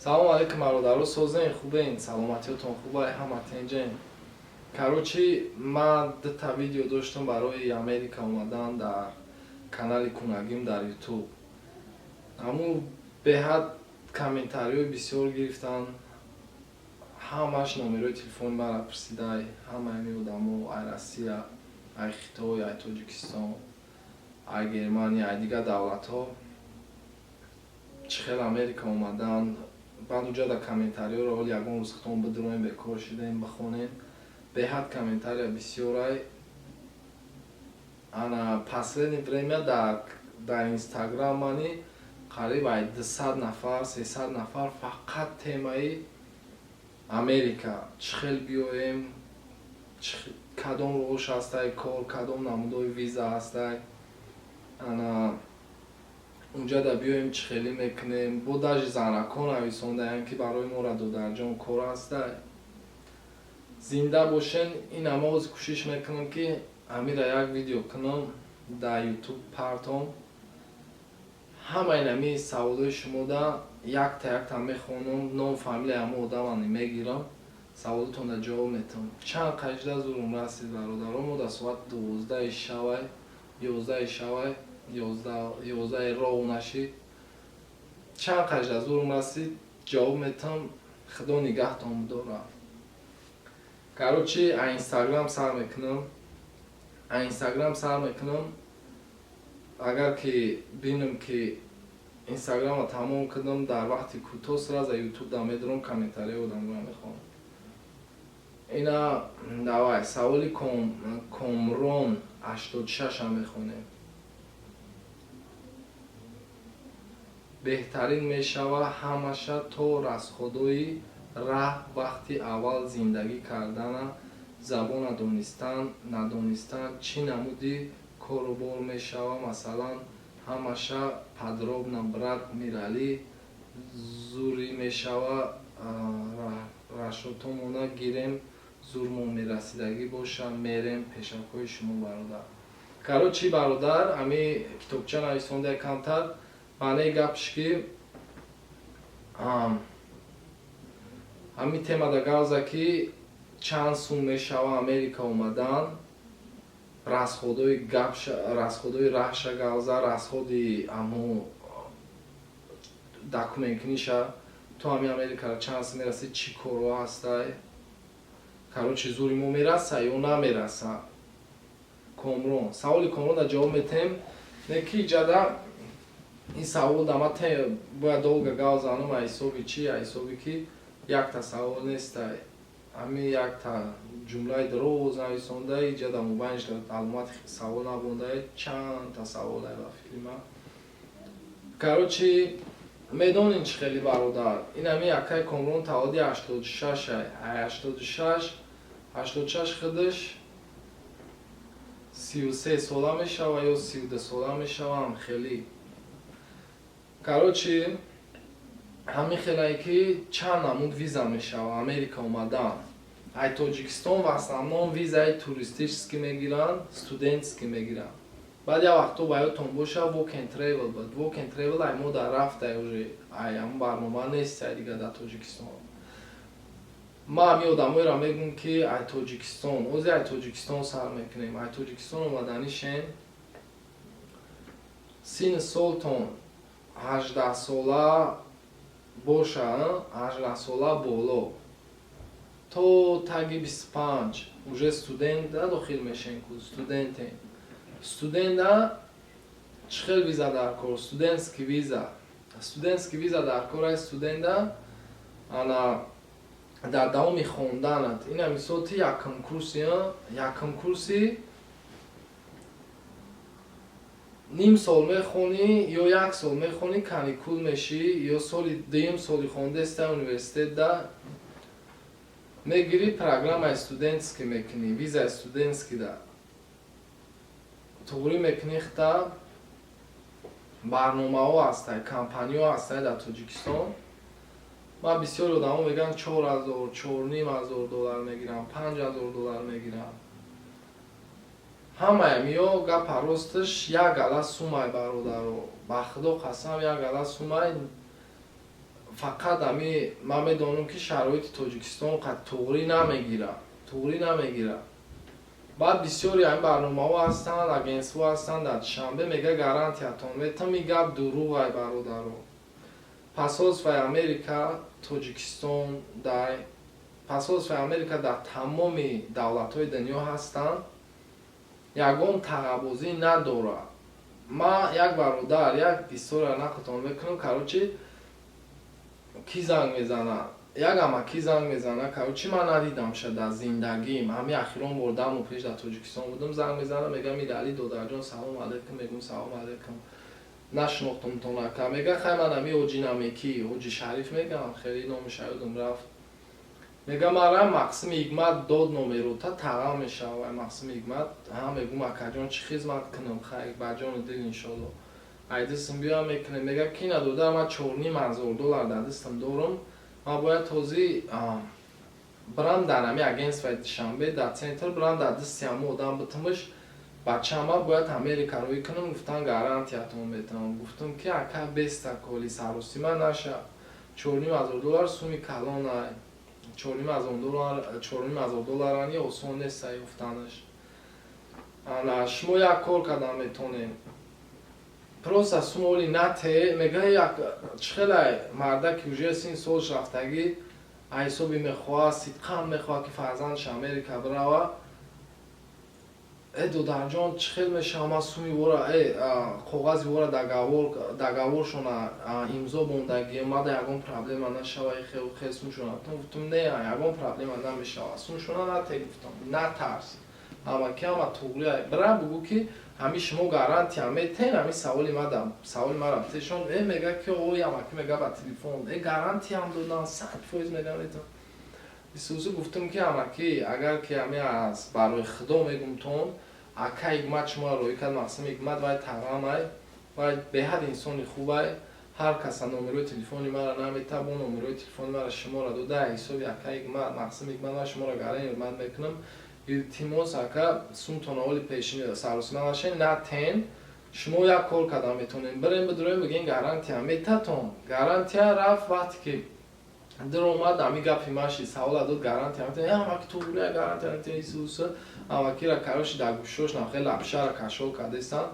Салому алейкум, бародаро, созен, хубен, саломатиётон хубай, ҳама тенҷен. Короче, ман дута видео доштам барои Америка омадан дар канали Кунагим дар Ютуб. Ҳамун беҳад комментариҳои бисёр гирифтан, ҳамаш номерои телефони маро пурсидай, ҳамаи ҳамин одамо ай Россия, ай Хитой, ай Тоҷикистон, ай Германия, ай дигар давлатҳо чӣ хел Америка омадан. Баъд уҷа дар комментариҳоро ҳоли ягон рӯз худтон бидуроем, бекор шидаем, бихонем. Беҳад комментария бисёрай. Ана последнее время дар Инстаграм мани қариб ай 200 нафар, 300 нафар фақат темаи Америка, чӣ хел биёем, кадом роҳш ҳастай кор, кадом намудои виза ҳастай, ана унҷа да биёем, чӣ хелӣ мекунем. Бо даже занакҳо нависондаям, ки барои моро, додарҷон, кор ҳастай. Зинда бошен. Ин ҳама ҳозир кӯшиш мекунам, ки ҳамира як видео кунам, дар Ютуб партом. Ҳамаи нами саволои шумода якта якта мехонам, ном, фамилияи ҳама одамани мегирам, саволотонда ҷавоб метавам. Чанд қажда зурум расид, бародаро. Мо дар соати 12-и шавай, 11-и шавай, 11-и роҳ нашид. Чанд қажда зурум расид, ҷавоб метавам. Худо нигаҳтон бидорад. Короче, а Инстаграм сар мекунам, а Инстаграм сар мекунам. Агар ки бинам, ки Инстаграмро тамом кардам, дар вақти кӯтоҳ сразу Ютуб да медорам, комментарияи одамро мехонам. Ина давай, саволи Комрон 86-а мехонем. Беҳтарин мешава ҳамаша то расходои раҳ, вақти аввал зиндагӣ кардана, забона донистан, надонистан, чӣ намуди кору бор мешава, масалан, ҳамаша подробно, брат Миралӣ. Зурӣ мешава, рашотомона гирем, зурмон мерасидагӣ боша, мерем пешакҳои шумо, бародар. Короче, бародар, ҳами китобча нависонда камтар маънаи гапш, ки ҳамин темада гавза, ки чанд сум мешава Америка омадан, расходои гапша, расходои раҳша гавза, расходи ҳамо документкуниша, то ҳами Америкаро чанд сум мерасид, чӣ корҳо ҳастай. Короче, зури мо мераса ё намераса. Комрон, саволи Комронда ҷавоб метем. Не ки иҷада ин савол дама бояд долго гав занам. А ҳисоби чӣ? А ҳисоби ки якта савол нестай, ҳамин якта ҷумлаи дароз нависонда, иҷада мобайнш аломати савол набонда, чандта саволай ба фикри ман. Короче, медонин чӣ хели, бародар, ин ҳамин якай Комрон таваллуди 86-ай, 86, 86 худаш 33 сола мешава ё 32 сола мешава, ҳам хеле. Короче, ҳамин хелае, ки чанд намуд виза мешава Америка омадан. Ай Тоҷикистон в основном визаи туристический мегиранд, студентский мегиранд. Баъд як вақто ба ёдтон боша, work and travel буд. Work and travel ай мо дар рафтай уже, ай ҳамн барнома нест ай дига дар Тоҷикистон. Ман ҳамин одамоеро мегӯм, ки ай Тоҷикистон, ози ай Тоҷикистон сар мекунем. Ай Тоҷикистон омаданӣ шен, синни солтон 18 сола боша, 18 сола боло то таги 25 уже студента дохил мешен ку студентен. Студента чӣ хел виза дар кор? Студентский виза, студентский виза дар кор ай студента. Ана дар давоми хонданат, ина мисол, ти якум курси, якум курси ним сол мехонӣ ё як сол мехонӣ, каникул мешӣ, ё соли дуюм соли хондеста университетда мегирӣ, программаи студентский мекунӣ, визаи студентский да туғрӣ мекунӣ. Хита барномаҳо ҳастай, компаниҳо ҳастай дар Тоҷикистон. Ман бисёри одамо мегӯянд, 4000, 4500 доллар мегирам, 5000 доллар мегирам. Ҳамаям ё гапа росташ, як гала сумай, бародаро, ба худо қасам, як гала сумай. Фақат ами ман медонам, ки шароити Тоҷикистон қад туғрӣ намегирад, туғрӣ намегирад. Баъд бисёри ҳамин барномаҳо ҳастанд, агентство ҳастанд дар Душанбе, мега гарантиятон метам. И гап дурӯғай, бародаро. Посольствои Америка Тоҷикистон дай, посольствои Америка дар тамоми давлатҳои дунё ҳастанд, ягон тағабозӣ надорад. Ман як бародар, як история нақлтон мекунам. Короче, кӣ занг мезанад? Як амакӣ занг мезанад. Короче, ман надидамша дар зиндагим. Ҳамин ахирон бор 10 моҳ пеш дар Тоҷикистон будам. Занг мезанад, мега: «Миралӣ додарҷон, салом алейкум». Мегӯм: «Салом алейкум, нашинохтумтон, ака». Мега: «Хай, ман ами ҳоҷи Намекӣ, ҳоҷи Шариф мегам, хеле номи ёдум рафт». Мега: «Мара Мақсими Ҳикмат дод номерота, тағам мешава Мақсими Ҳикмат». Ҳа, мегӯм: «Акаҷон, чӣ хизмат кунам?» «Хай, ба ҷону дил, иншолло, айдистам биёям, мекунем». Мега ки: «На, додар, ман 4,5 ҳазор доллар дар дастам дорам, ман бояд ҳозир бирам дар ҳами агентствои Душанбе, дар центр, бирам дар дасти ҳамо одам битумаш, бачама бояд Америка рӯй кунам, гуфтан гарантиятон метавонам». Гуфтам ки: «Ака, беста коли саросима наша, 4,5 ҳазор доллар суми калонай, 4,5 ҳазор доллар, 4,5 ҳазор долларани осон нест ёфтанаш. Ана шумо як кор кардан метонем, просто сумоли нате». Мега як чӣ хелай мардаки уже син солш рафтагӣ, ҳисоби мехоҳад, сидқан мехоҳад, ки фарзандаш Америка бирава. «Э, додарҷон, чӣ хел мешава? Ман суми вора, коғази вора, договоршона имзо мондагӣ, мада ягон проблема нашава, хел хел сумшона». Гуфтум: «Не, ягон проблема намешава, сумшона нате». Гуфтам: «Натарс, ҳамаки ҳама туғри, бира бугӯ, ки ҳами шумо гарантия метен». Ҳами саволи мадам, саволи мара битешон. Э, мега ки ой, амаки мега ба телефон э гарантиям додан, 100% мега метон исусу. Гуфтум ки: «Амаки, агар ки ҳами аз барои Худо мегумтон, ака Ҳикмат шуморо роҳӣ кард, Мақсим Ҳикмат, вай тағамай, вай беҳад инсони хубай, ҳар каса номерои телефони мара намета, бо номерои телефони мара шуморо дода, ҳисоби ака Ҳикмат, Мақсим Ҳикмат, ман шуморо гарани ҳурмат мекунам. Илтимос, ака, сумтон оли пешини саросима нашен, натен. Шумо як кор кардан метонем, бирем, бидуроем, бигем гарантия метатон». Гарантия рафт. Вақте ки даромад, ами гапи маши савола дод: «Гарантия метон?» «Амаки, туғрия гарантия метон». Исуса амакира, короче, дар гӯшош нахе лапшара кашол кардестан.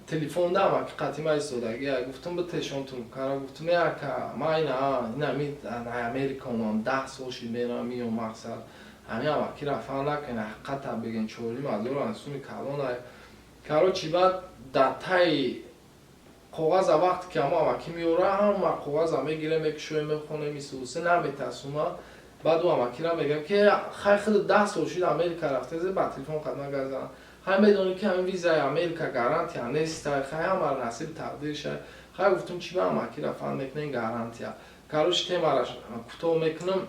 Телефонда амаки қатима истодагия. Гуфтум: «Битешон трубкара». Гуфтум: «Е, ака, ма ина инами Америка омам, 10 сол шид мерам, миём, мақсад ҳамин амаки рафан накунед, ҳақиқата бигем, 4,5 ҳазор суми калонай». Короче, баъд дар таи коғаза, вақте ки ҳамо амакӣ меёра, ҳама коғаза мегирем, мекушоем, мехонем, исусе наметасума. Баъд ӯ амакира мега ки: «Хай, худ 10 сол шид Америка рафтезе, ба телефон қад нагазан, хай, медонӣ ки ҳамин визаи Америка гарантия неста, хай, ҳамара насиби тақдирша, хай». Гуфтум: «Чӣ ба амакира фан мекунем гарантия?» Короче, темара кӯтоҳ мекунам.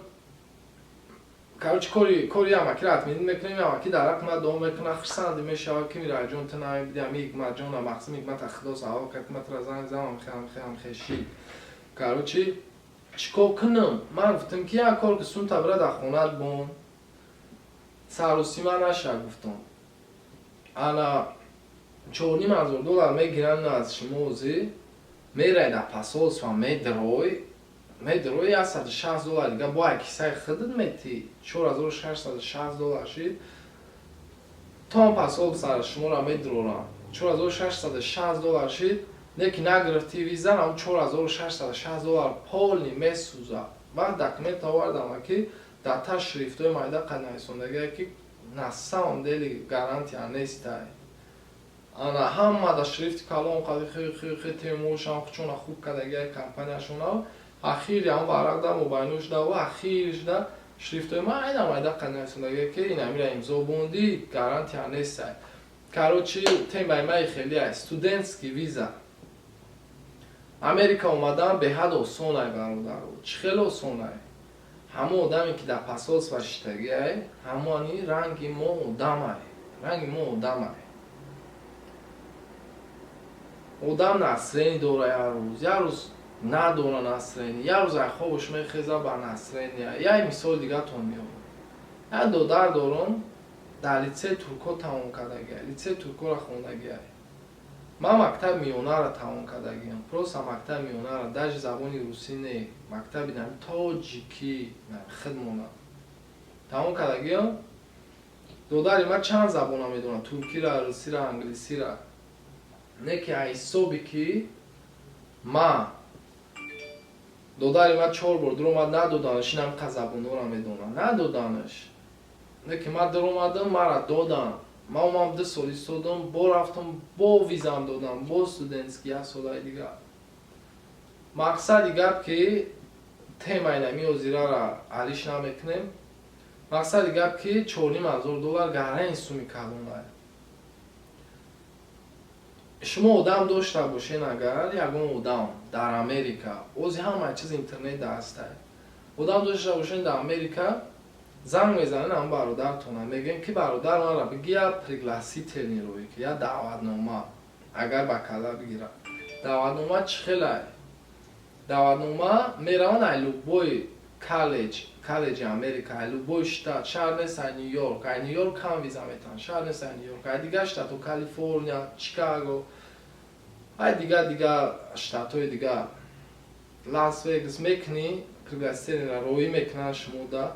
Короче, кори амакиро отменить мекунем. Амаки дар ҳаққи ман дуо мекунад, хурсанди мешавад, ки: «Мираҷон, ту намебиди, ами Ҳикматҷона, Мақсим Ҳикмата Худо савоб кард, ки ман тура занг задам, амхе, амхе, амхе шид». Короче, чӣ кор кунам? Ман гуфтам ки як кор ки сумта бира дар хонат бон, сарусима наша. Гуфтам: «Ана 4,5 ҳазор доллар мегиранд аз шумо, озӣ мерай дар посольство, медрой, 160 доллар дига бо як кисаи худат метӣ, 4660 доллар шид. То ҳам посольство шуморо медрорам, 4660 доллар шид. Не ки нагирифти виза, ам 4660 доллар полный месӯза». Вақт документ овардам, ки дар та шрифтҳои майда қад нависондагие, ки на самом деле гарантия нестай. Ана ҳама да шрифти калон қади хе хе хе темошам хучона хуб кардагия компанияшона. Ахири ҳам варақ да мобайнош да ва ахириш да шрифтҳои майда майда қад нависондагие, ки ин амира имзо бонди, гарантия нестай. Короче, темаи маи хеле студентский виза Америка омадан беҳад осонай, бародаро. Чӣ хеле осонай? Ҳамон одаме ки дар посольство шиштагиай, ҳамони ранги мо одамай, ранги мо одамай. Одам настроение дора, як рӯз, як рӯз надора настроение, як рӯз ай хобаш мехеза ба настроение. Як мисоли дигатон меорам. Як додар дорам, дар лицеи турко тамом кардагиай, лицеи туркоро хондагиай. Ман мактаби миёнаро тамом кардагиам, просто мактаби миёнаро, даже забони русӣ не, мактаби нами тоҷикӣ хидмона тамом кардагиам. Додари ман чанд забона медонад: туркира, русира, англисира. Не ки ҳисоби ки ман додари ман чор бор дуромад, надоданаш. Ин ҳамқа забонҳоро медонад, надоданаш. Не ки ман дуромадам, мара додам. Ман омам, 2 сол истодам, бо рафтам, бо визам додам, бо студентский як солаи дигар. Мақсади гап ки темаи нами озирара алиш намекунем. Мақсади гап ки 4500 доллар гарани суми калонае. Шумо одам дошта бошен, агар ягон одам дар Америка, ози ҳамаи чиз интернет ҳастай, одам дошта бошен дар Америка, занг мезанен ҳам бародартона, мегӯем ки бародар, манра биги я пригласительный рое ки я даъватнома. Агар ба кала бигира, даъватнома чӣ хелай? Даъватнома мераванд ай любой колледж, коллеҷи Америка, ай любой штат, шаҳр нест, ай Ню Йорк. Ай Ню Йорк кам виза метаҳанд, шаҳр нест, ай Ню Йорк, ай дигар штатҳо, Калифорния, Чикаго, ай дигар дигар штатҳои дигар, Лас Вегас мекунӣ, пригласительный ро роӣ мекунанд шумода.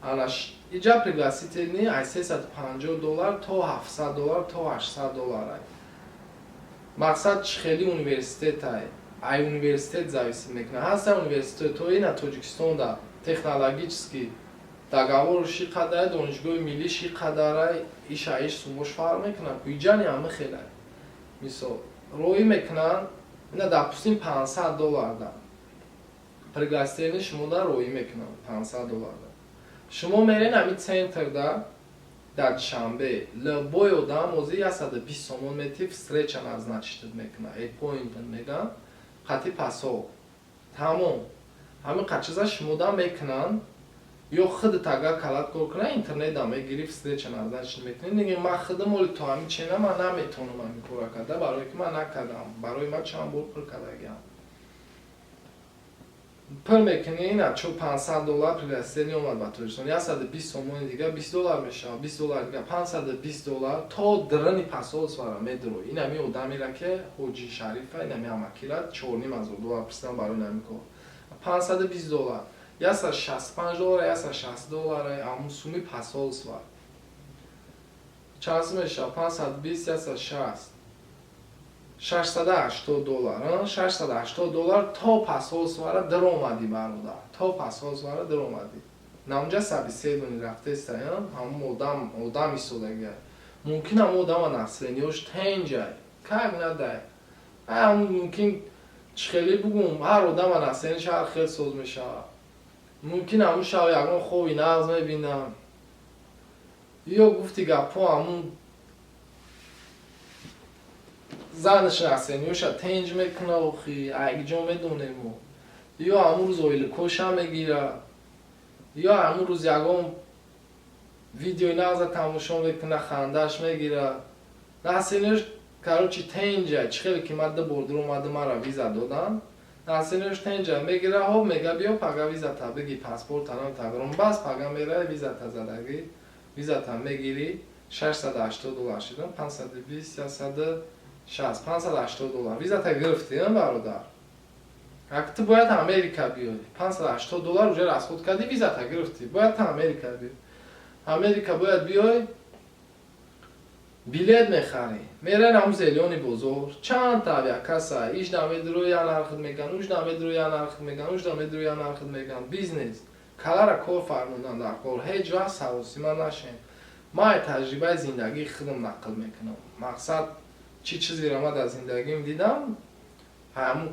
Ана иҷа пригласительный ай 350 доллар то 700 доллар, то 800 доллар ай. Мақсад чӣ хели университетай, ай университет зависит мекунад. Ҳаста университетҳои на Тоҷикистонда технологический договор ши қадар, донишгоҳи миллӣ ши қадарай, иша иш сумош фарқ мекунад. Иҷани ҳама хелай. Мисол, роӣ мекунанд, ина, допустим, 500 доллар да пригласительный шумо да роӣ мекунанд 500 доллар да. Шумо мерен ҳами центр да, дар Душанбе любой одам ози 120 сомон мети, встреча назначить мекунад, appointment меган, қати посол тамом. Ҳамин қачиза шумода мекунанд ё худат агар калат кор кунад, интернетда мегирӣ, встреча назначить мекунӣ. Диге ман худам оли то ҳамин чена ман наметавонам ҳамин кора карда, барое ки ман накардам, барои ман чанд бор пур кардагиам. Пур мекунӣ, на чо 500 доллар пригласительный омад ба Тоҷикистон, 120 сомони дига 20 доллар мешавад, 20 доллар дига 520 доллар то драни посольство ра медуро. Ин ҳами одамера ки Ҳоҷи Шарифа, ин ҳами амакира 4500 доллар пурсидам барои ҳамин кор. 520 доллар, 165 доллар, 160 доллар ҳамун суми посольство чанд мешавад? 520, 160, 680 доллар. 680 доллар то посольство ра даромадӣ, бародар, то посольство ра даромадӣ. Наунҷа собеседование рафтеста, ҳамун одам одам истодагия. Мумкин ҳамун одама настроение ёш тенҷай, как надай, мумкин чӣ хеле бугум, ҳар одама настроение ш ҳар хел соз мешавад. Мумкин ҳамун шав ягон хоби нағз мебинам ё гуфти гапҳо, ҳамун занаш настроение ёша тенҷ мекуна. Охи айҷо медонему, ё ҳамун рӯз ойликоша мегира, ё ҳамун рӯз ягон видеои нағза тамошо мекуна, хандааш мегира, настроение ёш, короче, тенҷа. Чӣ хеле ки ман ду бор дуромада, мара виза додан, настроение ёш тенҷа, мегира, ҳоб, мега: «Биё пага, визата биги, паспортанам тағром». Бас пага мера, визата задагӣ, визата мегирӣ. 680 доллар шидам, 520, 160, 580 доллар визата гирифтӣ, бародар. Ак ту бояд Америка биёй, 580 доллар уже расход кардӣ, визата гирифтӣ, бояд та Америка биёй. Америка бояд биёй, билет мехарӣ, мерен ҳамун зелёный бозор, чанд авиакасса, ижда медуро я нархит меган, ужда медуро я нархит меган, ужда медуро я нархит меган. Бизнес калара кор фармудан дар кор, ҳеҷ вақт саросима нашем. Ман таҷрибаи зиндагии худам нақл мекунам. Мақсад, чӣ чизеро ман дар зиндагим дидам, ҳамун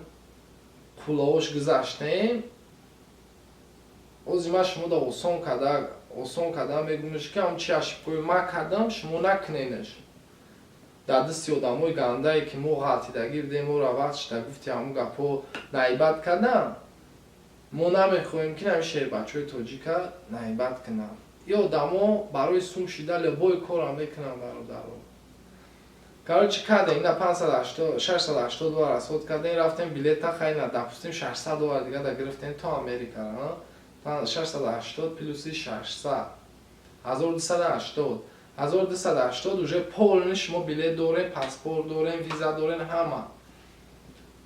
қуллаош гузаштем. Ози ман шумода осон карда мегӯмш, ки ҳамн чи ошибка ҳои ман кардам, шумо накуненаш. Дар дасти одамои гандае ки мо ғалтидагӣ будем, моро вақт шида гуфти ҳамун гапҳо наибат кардам. Мо намехоҳем, ки ҳамин шербачаҳои тоҷика наибат кунанд. И одамо барои сум шида любой корам мекунанд, бародаро. Короче, кардем ина 680 доллар расход кардем, рафтем, билета хайна, допустим, 600 доллар дига да гирифтем то Америка. 680 плюс и 600, 1280. 1280 уже полный. Шумо билет дорем, паспорт дорем, виза дорем, ҳама.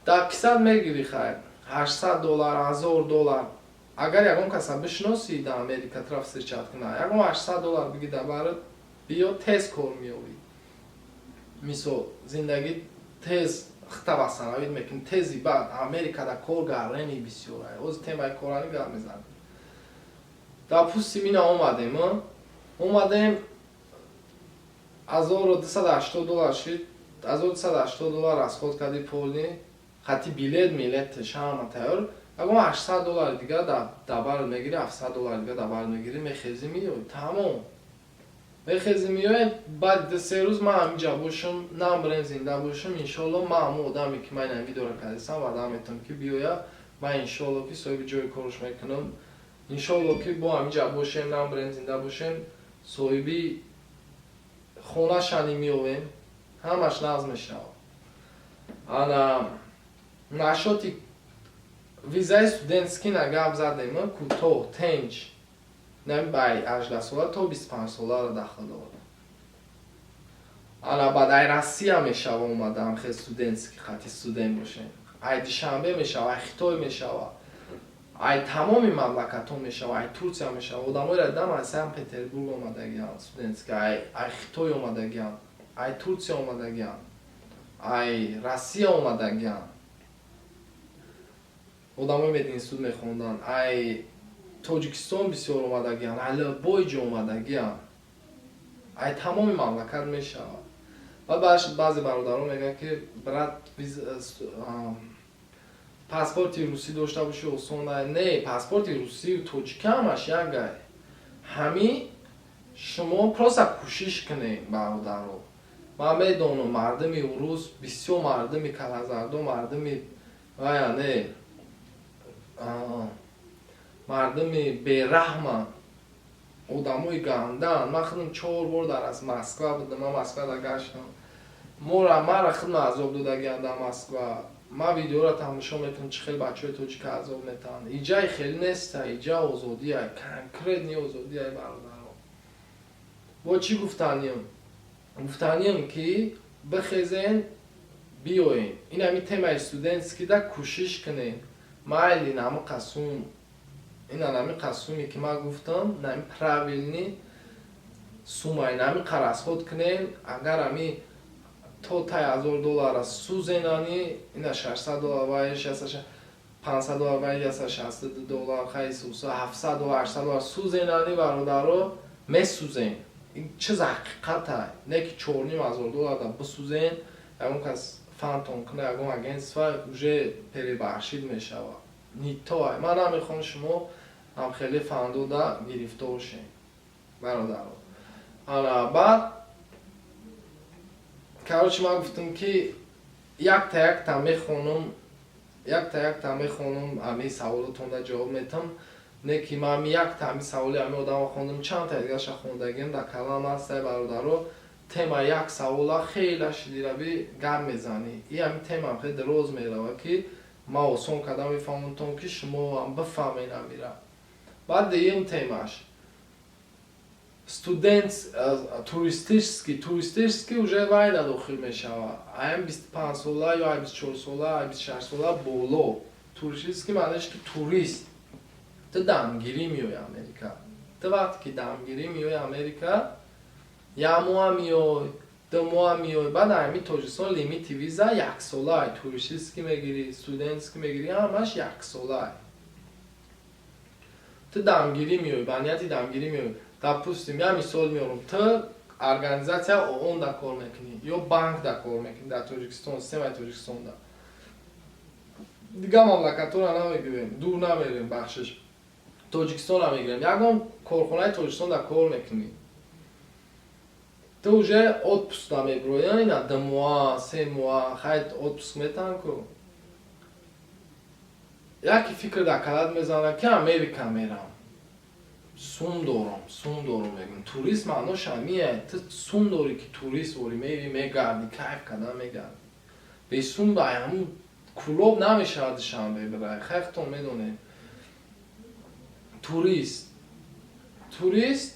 Дар кисат мегирӣ, хайр, 800 доллар, 1000 доллар. Агар ягон каса бишносӣ дар Америка, тра встречать куна, ягон 800 доллар биги, дар барат биё, тез кор меёбӣ. Мисол, зиндагӣ тез хита восстановить мекунӣ, тези. Баъд Америкада кор гаррени бисёр. Ози темаи корани гап мезанем. Допустим, ина омадем, 1280 доллар шид, 1280 доллар расход кардӣ, полный хати билет милетш ҳама тайёр. Ягон 800 доллари дигар дар барат мегирӣ, 700 доллари дигар дар барат мегирӣ, мехезӣ, меёй, тамом. Мехезӣ, меёй. Баъди 2-3 рӯз ман ҳаминҷа бошам, намбирем, зинда бошам, иншоалло. Ман ҳамон одаме, ки ман ин видеоро кардистам, ваъда метавам, ки биёя. Ман, иншоалло, ки соҳиби ҷои корш мекунам. Иншоалло, ки бо ҳаминҷа бошем, намбирем, зинда бошем, соҳиби хонашани меёвем, ҳамаш нағз мешавад. Ана нашоти визаи студентский на гап задем, кӯтоҳ, тенҷ нами бай 18 сола то 25 соларо дахл дорад. Ана баъд ай Россия мешава омадам, хел студентский хати студент бошем, ай Душанбе мешава, ай Хитой мешава, ай тамоми мамлакатҳо мешава, ай Турсия мешава. Одамоеро дидам, ай Санкт Петербург омадагианд студентский, ай Хитой омадагианд, ай Турсия омадагианд, ай Россия омадагианд. Одамои мединститут мехонданд, ай Тоҷикистон бисёр омадагианд, ай любой ҷо омадагианд, ай тамоми мамлакат мешавад. Баъд баъзе бародарон мегӯянд, ки брат, паспорти русӣ дошта бошӣ, осон. Не, паспорти русию тоҷика ҳамаш якгай. Ҳами шумо просто кӯшиш кунед, бародаро. Ман медонам, мардуми урус бисёр мардуми калазардо, мардуми вая не, мардуми бераҳманд, одамои гандаанд. Ман худам чор бор дар аз Москва будам, ман Москвада гаштам. Мора мара худам азоб додагианд дар Москва. Ман видеоро тамошо мекунам, чӣ хел бачаҳои тоҷика азоб метаҳанд. Иҷаи хеле неста, иҷа озодия, конкретный озодия, бародаро. Бо чӣ гуфтаниям? Гуфтаниям, ки бихезен, биёен. Ин ҳами темаи студентский да кӯшиш кунен. Майли, нами қасум, ина нами қасуме, ки ман гуфтам, нами правильный суммаи нами расход кунен. Агар ами то тай 1000 доллара сӯзенани, ина 600 доллар вай, 500 доллар вай, 162 доллар, хай, суса 700 доллар, 800 доллар сӯзенани, бародаро, месӯзен. Ин чиз ҳақиқата. Не ки 4500 доллар да бисӯзен, ягон кас фантон куна, ягон агентство, уже перебарщить мешавад, не то. Ман намехоҳам шумо ҳам хеле фандода гирифтор шем, бародаро. Ана баъд, короче, ман гуфтам, ки якта якта мехонам, якта якта мехонам, ами саволотонда ҷавоб метам. Не ки ман ами якта ами саволи ами одама хондам, чандта дигаша хондагиам дар калам ҳастай, бародаро. Тема як савола хеле шидираби гап мезанӣ. И ами тема хеле дароз мерава, ки ман осон карда мефаҳмонтон, ки шумо бифаҳмед амира. Баъд дуюм темаш студент туристический. Туристический уже вайда дохил мешавад, аям 25 сола ё ай 24 сола, ай 26 сола боло. Туристический маънаш, ки турист, ту дамгирӣ меои Америка. Ту вақте ки дамгирӣ меои Америка, як моҳа меой, 2 моҳа меои. Баъд ами Тоҷикистон лимити виза яксолаи. Туристический мегирӣ, студентский мегирӣ, ҳамаш яксолаи. Ту дамгирӣ меоӣ, ба нияти дамгирӣ меоӣ. Допустим, я мисол меорам: ту организация ООН да кор мекунӣ ё банк да кор мекунӣ дар Тоҷикистон, системаи Тоҷикистонда. Дигар мамлакатҳоро намегирем, дур намерем, бахшиш, Тоҷикистонро мегирем. Ягон корхонаи Тоҷикистон да кор мекунӣ, ту уже отпуск да мебироӣ, ина 2 моҳа, 3 моҳа, хайр, отпуск метаҳан ку. Яке фикр дар калат мезанад, ки Америка мерам, сум дорам, сум дорам, мегӯям. Турист маънош ҳамие: ту сум дорӣ, ки турист ворӣ, мери, мегарди, кайф кардан мегарди. Бесум ба ҳамун Кӯлоб намешавад, Душанбе бирай, хайфтон медонед. Турист, турист.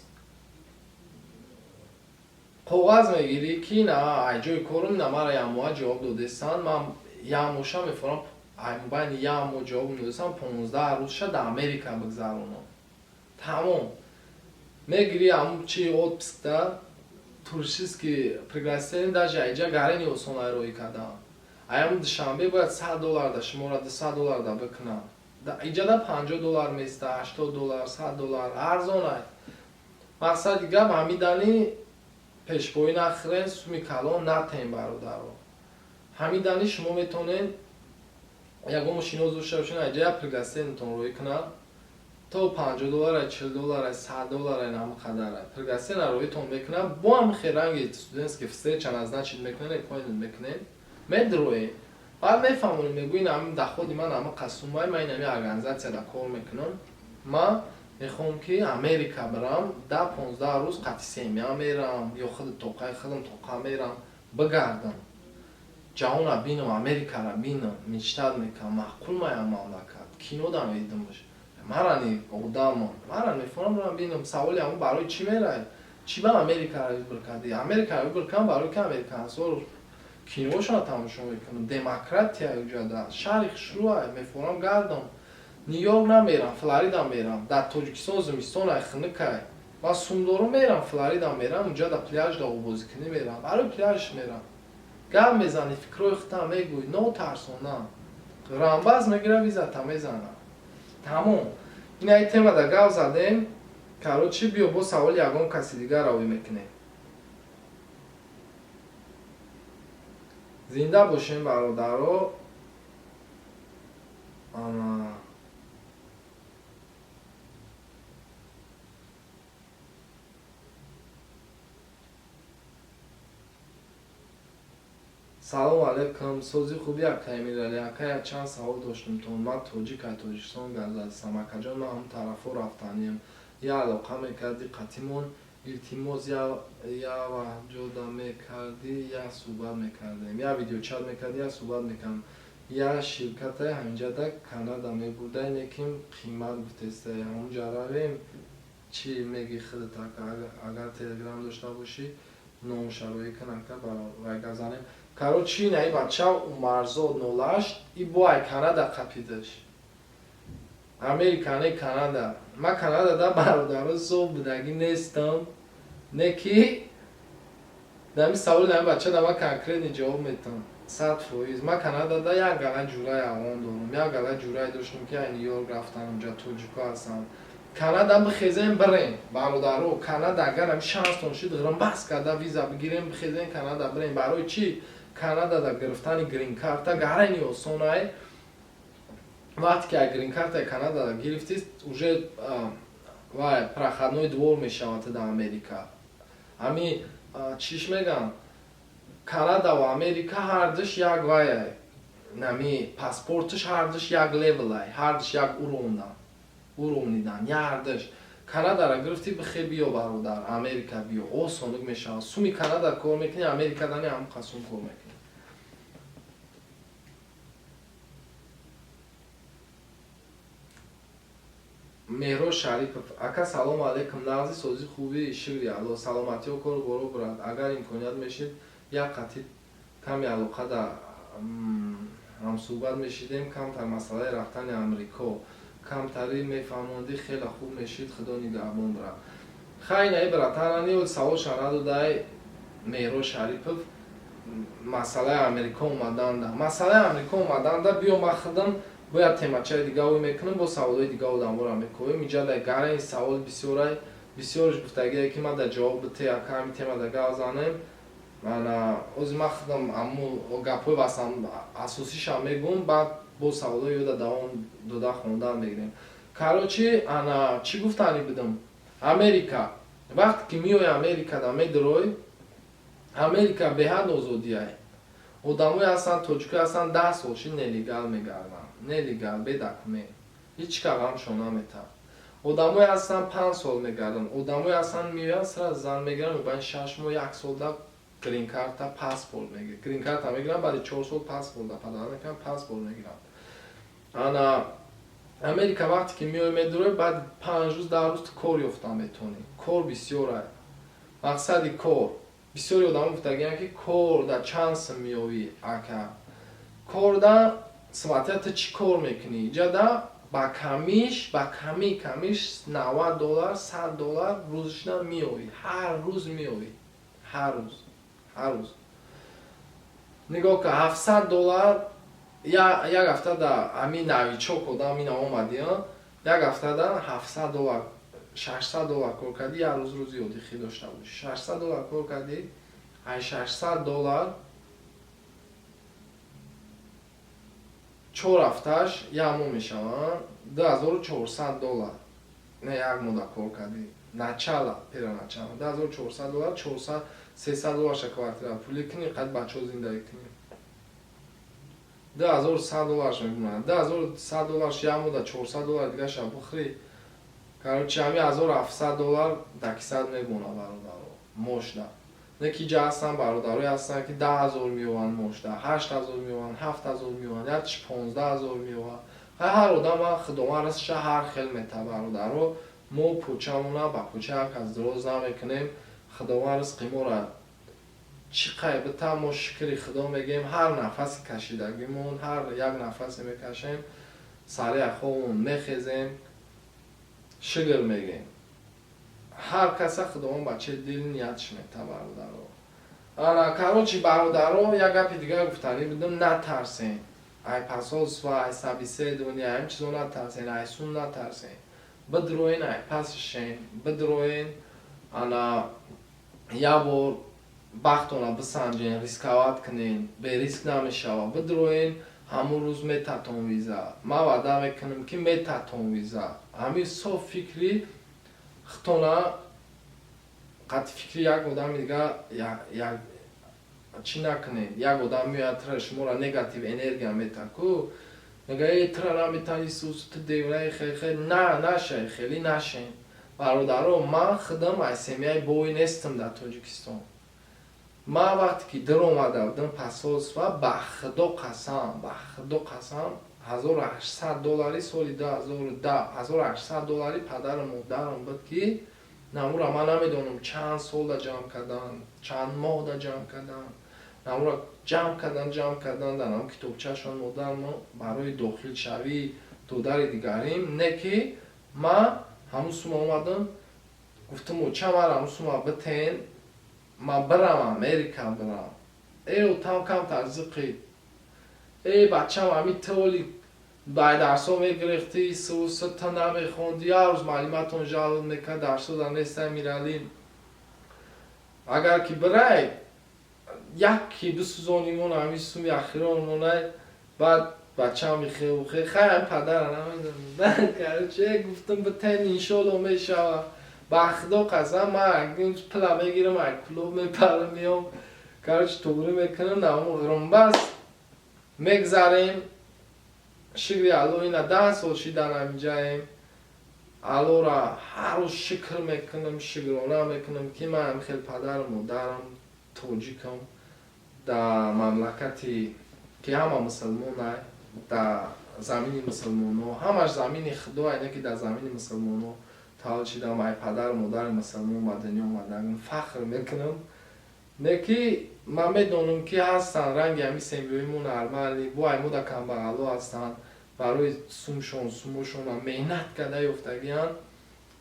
Коғаз мегирӣ, ки на ай ҷои корум на мара як моҳа ҷавоб додестанд, ман як моҳша мефорам, байни як моҳ ҷавоб додестам, 15 рӯзша дар Америка бигзаронам. Тамом, мегирӣ ҳамун чи отпускда туристический пригласительный, даже айҷа гарени осон роӣ кардам. Аям Душанбе бояд 100 доллар да шуморо 200 доллар да бикунам, иҷада 50 доллар места, 80 доллар, 100 доллар, арзон ай. Мақсади гап, ҳамидани пешпоӣ нахӯрен, суми калон натем, бародаро. Ҳамидани шумо метавонед ягон шинос дошта бошед, айҷа як пригласительныйтон роӣ кунад, то 50 доллара, 40 доллара, 100 доллара, ҳама қадара пригласительный роитон мекунад. Бо ҳам херанги студентский встреча назначить мекунед, appointment мекунед, медроед, баъд мефаҳмонед, мегӯед: ҳамин доходи ман ҳама қасумай, ман инами организатсияда кор мекунам, ман мехоҳам ки Америка бирам, да 15 рӯз қати семья мерам ё худи тоқаи худам тоқа мерам, бигардам, ҷаҳонро бинам, Америкаро бинам, мечтать мекунам, маъқул маям мамлакат, кинода медидамш, марани одамам, мара мефорам бирам бинам. Саволи ҳамон: барои чӣ мерай, чӣ ба Америкаро выбор кардӣ? Америкаро выбор кардам, барои ки американцҳо киношонро тамошо мекунам, демократия уҷада, шаҳри хушрӯай, мефорам гардам. Нью-Йорк намерам, Флорида мерам. Дар Тоҷикистон зимистонай, хунукай, ман сумдору мерам, Флорида мерам, унҷа да пляж да обозикунӣ мерам, барои пляж мерам. Гап мезанӣ, фикрҳои худтам мегӯӣ, нотарсона рамбаз мегира, визата мезана, тамом. Ин ай темада гап задем. Короче, биё, бо саволи ягон каси дигар равӣ мекунем. Зинда бошем, бародаро. Ана, салому алайкум, сози хуби, ака Эмирали. Ака, як чанд савол доштум то ман тоҷик, ай Тоҷикистон гардастам. Акаҷон, ман ҳам тарафҳо рафтанием, я алоқа мекардӣ қатимон, илтимос, я ҷода мекардӣ, я суҳбат мекардем, я видеочат мекардӣ, я суҳбат мекардем. Я ширкате ҳаминҷада Канада мебурдай, лекин қимат гуфтестай, ҳамунҷа равем, чӣ меги худат, ака? Агар телеграм дошта бошӣ, номшароӣ кун, ака, вай гап занем. Короче, наи бача Умарзод 08 и бо ай Канада қапидаш. Америка не, Канада. Ман Канадада, бародаро, сов будагӣ нестам, не ки дами саволи нами бача да ман конкретный ҷавоб метам, 100%. Ман Канадада як гала ҷураи афғон дорам, як гала ҷурае доштам, ки ай Нью-Йорк рафтан, унҷа тоҷико ҳастанд. Канада бихезем, бирем, бародаро. Канада агар ами шанстон шуд, ғирмбас карда виза бигирем, бихезем, Канада бирем. Барои чӣ? Канадада гирифтани грин-карта гарани осонай. Вақте ки грин-картаи Канада гирифтӣ, уже вай проходной двор мешавад дар Америка. Ами чиш мегӯям, Канада ва Америка ҳардуш як вайай, нами паспорташ ҳардуш як левелай, ҳардуш як уровнидан ярдаш. Канадаро гирифтӣ, бихе, биё, бародар, Америка биё, осонук мешавад. Суми Канада кор мекунӣ, Америка дани ҳам қасум кор мекунӣ. Меҳроз Шарипов: ака, салому алайкум, нағзи, созӣ, хубӣ, шукри Алло, саломатиҳо, кору боро бурад. Агар имконият мешид, як қатъи ками алоқа да ҳамсӯҳбат мешидем, камтар масъалаи рафтани Амрико камтарӣ мефаҳмондӣ, хеле хуб мешид, Худо нигаҳбон бурад. Хай, наи братанани саволша надодай. Меҳроз Шарипов, масъалаи Амрико омаданда, масъалаи Амрико омаданда, биё, ман худам бояд темачаи дига ой мекунам, бо саволҳои дига одамбора мекоем. Иҷада гарани савол бисёрай, бисёрш гуфтагие, ки ман да ҷавоб бите, ака, ҳами темада гап занем. Ана ози ман худам аму гапҳои васам асосишам мегӯм, баъд бо саволҳои ёда давом дода хондан мегирем. Короче, ана чӣ гуфтанӣ будам? Америка вақте ки меои, Америкада медурой, Америка беҳад озодиай. Одамое ҳастанд, тоҷикое ҳастанд, 10 сол ши нелегал мегарданд, нелегал, бе документ, ҳеҷ ка ғамшон наметавад. Одамое ҳастанд, 5 сол мегарданд. Одамое ҳастанд, меоянд, сразу зан мегиранд, мебаранд, 6 моҳ, як сол да грин-карта, паспорт мегиранд, грин-карта мегиранд, баъди 4 сол паспорт падар мекунанд, паспорт мегиранд. Ана Америка вақте ки меои, медурои, баъди 5 рӯз, 10 рӯз ту кор ёфтан метавонӣ. Кор бисёрай. Мақсади кор Бисёри одамо гуфтагиянд, ки кор да чанд сум меёвӣ, ака? Кор да, смотря ту чӣ кор мекунӣ. Иҷа ба камиш, ба ками камиш 90 доллар, 100 доллар рӯзишна меёвӣ. Ҳар рӯз меёвӣ, ҳар рӯз, ҳар рӯз. Нигоҳ кун, 700 доллар як ҳафта да ҳамин новичок одам ина омадӣ, як ҳафтада 700 доллар, 600 доллар кор кардӣ, як рӯз рӯзи отдых ӣ дошта бошӣ, 600 доллар кор кардӣ, ай 600 доллар 4 ҳафташ як моҳ мешаванд, 2400 доллар. Не, як моҳда кор кардӣ, начало, первоначало 2400 доллар, 400, 300 долларша квартира пулӣ кунӣ, қад бачаҳо зиндагӣ кунӣ, 2100 долларш мебимонад. 2100 долларш як моҳда, 400 доллар дигаша бихӯрӣ, короче, ҳами 1700 доллар дар кисат мемонад, бародаро, мошда. Не ки ҷа ҳастанд бародарое ҳастанд, ки 10 000 меёванд мошда, 8000 меёванд, 7000 меёванд, якчи 15 000 меёванд. Ҳар одама Худованд ризқша ҳар хел мета, бародаро. Мо пӯчамона ба пӯча як кас дроз намекунем. Худованд ризқи моро чӣ қай бита, мо шукри Худо мегӯем. Ҳар нафаси кашидагимон, ҳар як нафасе мекашем, сари хобмон мехезем, шукр мегӯем. Ҳар каса Худованд ба чӣ дил ниятш мета, бародаро. Ана, короче, бародаро, як гапи дигар гуфтанӣ будам: натарсен ай посольство, ай собеседование, ай ин чизо натарсен, ай сум натарсен, бидроен, ай пасшен бидроен. Ана, як бор бахтона бисанҷен, рисковать кунен, бе риск намешавад. Бидроен, ҳамун рӯз метатон виза, ман ваъда мекунам, ки метатон виза. Ҳамин соф фикри худтона қатъи фикри як одами дига чӣ накунед. Як одам меояд, тра шуморо негатив энергия мета ку, мега: «Э, тра наметани, сус, ту девонаи». Хе на нашай, хеле нашен, бародаро. Ман худам аз семья и бой нестам дар Тоҷикистон. Ман вақте ки даромада будам посольство, ба Худо қасам, ба Худо қасам, 1800 доллари соли 2010, 1800 доллари падару модарам буд, ки намура ман намедонам чанд солда ҷамъ кардан, чанд моҳда ҷамъ кардан. Намура ҷамъ кардан, ҷамъ кардан дар ҳам китобчашон модармо барои дохилшавии додари дигарим. Не ки ман ҳамун сума омадам, гуфтам: «Оча, мара ҳамун сума битен, ман бирам Америка, бирам». Э, отам камтар зиқи: «Э, бачам, ҳами толи бай дарсо мегирифтӣ, сусата намехондӣ, ҳар рӯз маълиматон жалоб мекард, дарсода нестай миралӣ. Агар ки бирай, яке бисӯзонимон, ҳами суми ахирон монай». Баъд бачам хе хай, падара намедонам, короче, гуфтам: «Битен, иншолло мешава». Ба Худо қасам, ман пула мегирам, ай клуб мепарам, меом, короче, туғрӣ мекунам, намо ғурумбас мегзарем. Шукри Алло, ина 10 сол шидан ҳаминҷаем. Аллора ҳар рӯз шукр мекунам, шукрона мекунам, ки ман хел падару модарам тоҷикам, дар мамлакате ки ҳама мусулмонай, дар замини мусулмоно, ҳамаш замини Худо, айне ки дар замини мусулмоно таваллуд шидам, ай падару модари мусулмон ба дунё омадагам, фахр мекунам. Не ки ман медонам, ки ҳастанд ранги ҳами семья и мо нормальный, бо ай мода камбағало ҳастанд, барои сумшон, сумошона меҳнат карда ёфтагиянд,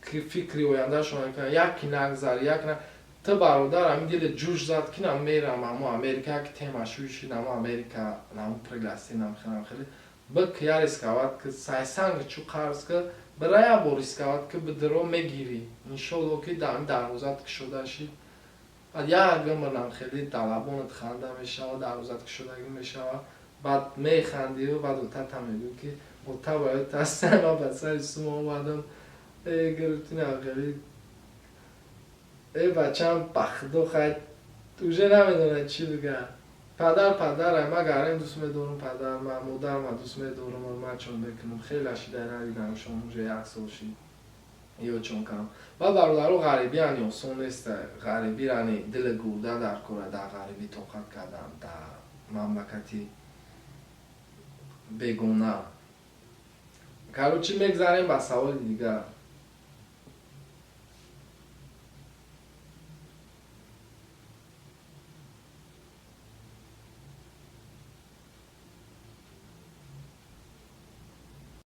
ки фикри ояндашон яки нагзар, як на. Ту, бародар, ҳамин дили ҷӯш зад, ки нам мерам амо Америка, яки тема шӯй шид, амо Америка намо пригласить намхелам, хеле бик я рисковать ки, сайсанг чӯ қарз ки бира, як бор рисковать ки, бидиро, мегирӣ, иншолло, ки дарвозат кушода шид. Баъд як гумр хеле далабонат ханда мешава, дарвозат кушодагӣ мешава, баъд механдию, баъд отата мегӯ, ки ота, бояд ҳастам, ман ба сари сума омадам, э, гирифтина хеле, э, бачам, ба Худо, хай, уже намедонад чӣ бигӯяд. Падар падарай, ман гарем дӯст медорам падар, ман модар ма дӯст медорам, ман чон мекунам, хеле шидай надидамшон, уже як сол шид ё чон кардам. Баъд, бародаро, ғарибӣ ани осон нест. Ғарибӣ ани дили гурда дар кора, дар ғарибӣ тоқат кардан, дар мамлакати бегона. Короче, мегзарем ба саволи дигар.